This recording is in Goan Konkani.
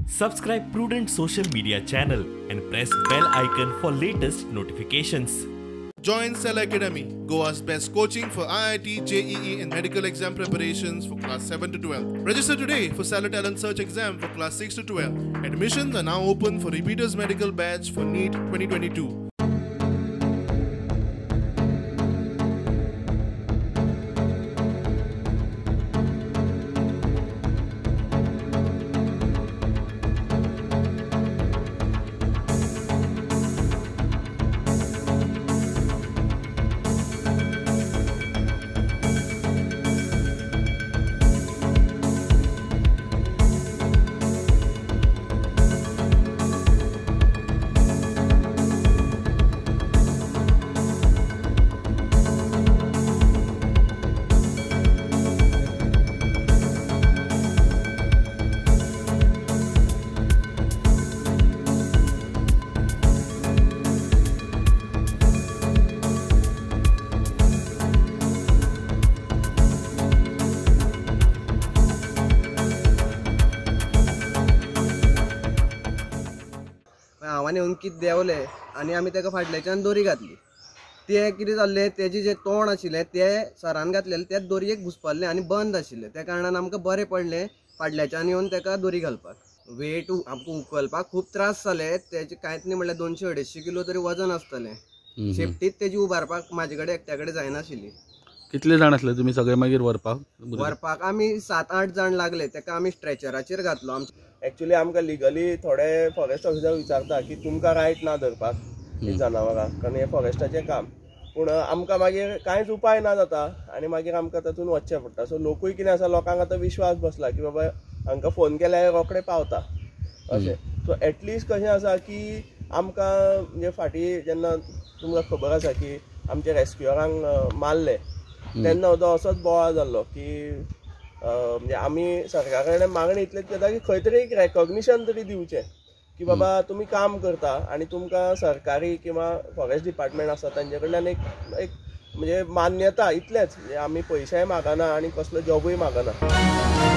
Subscribe Prudent social media channel and press bell icon for latest notifications. Join Cell Academy, Goa's best coaching for IIT, JEE and medical exam preparations for class 7 to 12. Register today for Cellar Talent Search exam for class 6 to 12. Admissions are now open for repeaters medical batch for NEET 2022. हांव आनी अंकीत देंवले आनी आमी ताका फाटल्याच्यान दोरी घातली. ते कितें जाल्लें, तेजें जें तोंड आशिल्लें तें सरान घातलेलें तें दोरयेक घुसपल्लें आनी बंद आशिल्लें. त्या कारणान आमकां बरें पडलें फाटल्याच्यान येवन ताका दोरी घालपाक. वेट आमकां उखलपाक खूब त्रास जाले. तेजें कांयच न्ही म्हणल्यार 200-250 किलो तरी वजन आसतलें. शेपटीच तेजी उबारपाक म्हाजे कडेन एकट्या कडेन जायनाशिल्ली. कितले जाण आसले तुमी सगळे मागीर व्हरपाक? व्हरपाक आमी 7-8 जाण लागले. ताका आमी स्ट्रेचराचेर घातलो. एक्चुअली आमकां लिगली थोडे फॉरेस्ट ऑफिसर विचारता की तुमकां रायट ना धरपाक ही जनावरां, कारण हें फॉरेस्टाचें काम. पूण आमकां मागीर कांयच उपाय ना जाता आनी मागीर आमकां तातूंत वचचें पडटा. सो लोकूय कितें आसा, लोकांक आतां विश्वास बसला की बाबा हांकां फोन केल्यार रोखडे पावता अशें. सो एटलिस्ट कशें आसा की आमकां म्हणजे फाटीं जेन्ना तुमकां खबर आसा की आमच्या रेस्क्युअरांक मारले तेन्ना सुद्दां असोच बोवाळ जाल्लो की म्हणजे आमी सरकारा कडेन मागणी इतलेच करता की खंय तरी एक रेकॉग्निशन तरी दिवचें की बाबा तुमी काम करता आनी तुमकां सरकारी किंवा फॉरेस्ट डिपार्टमेंट आसा तांचे कडल्यान एक एक म्हणजे मान्यता इतलेच. म्हणजे आमी पयशेय मागना आनी कसलो जॉबूय मागना.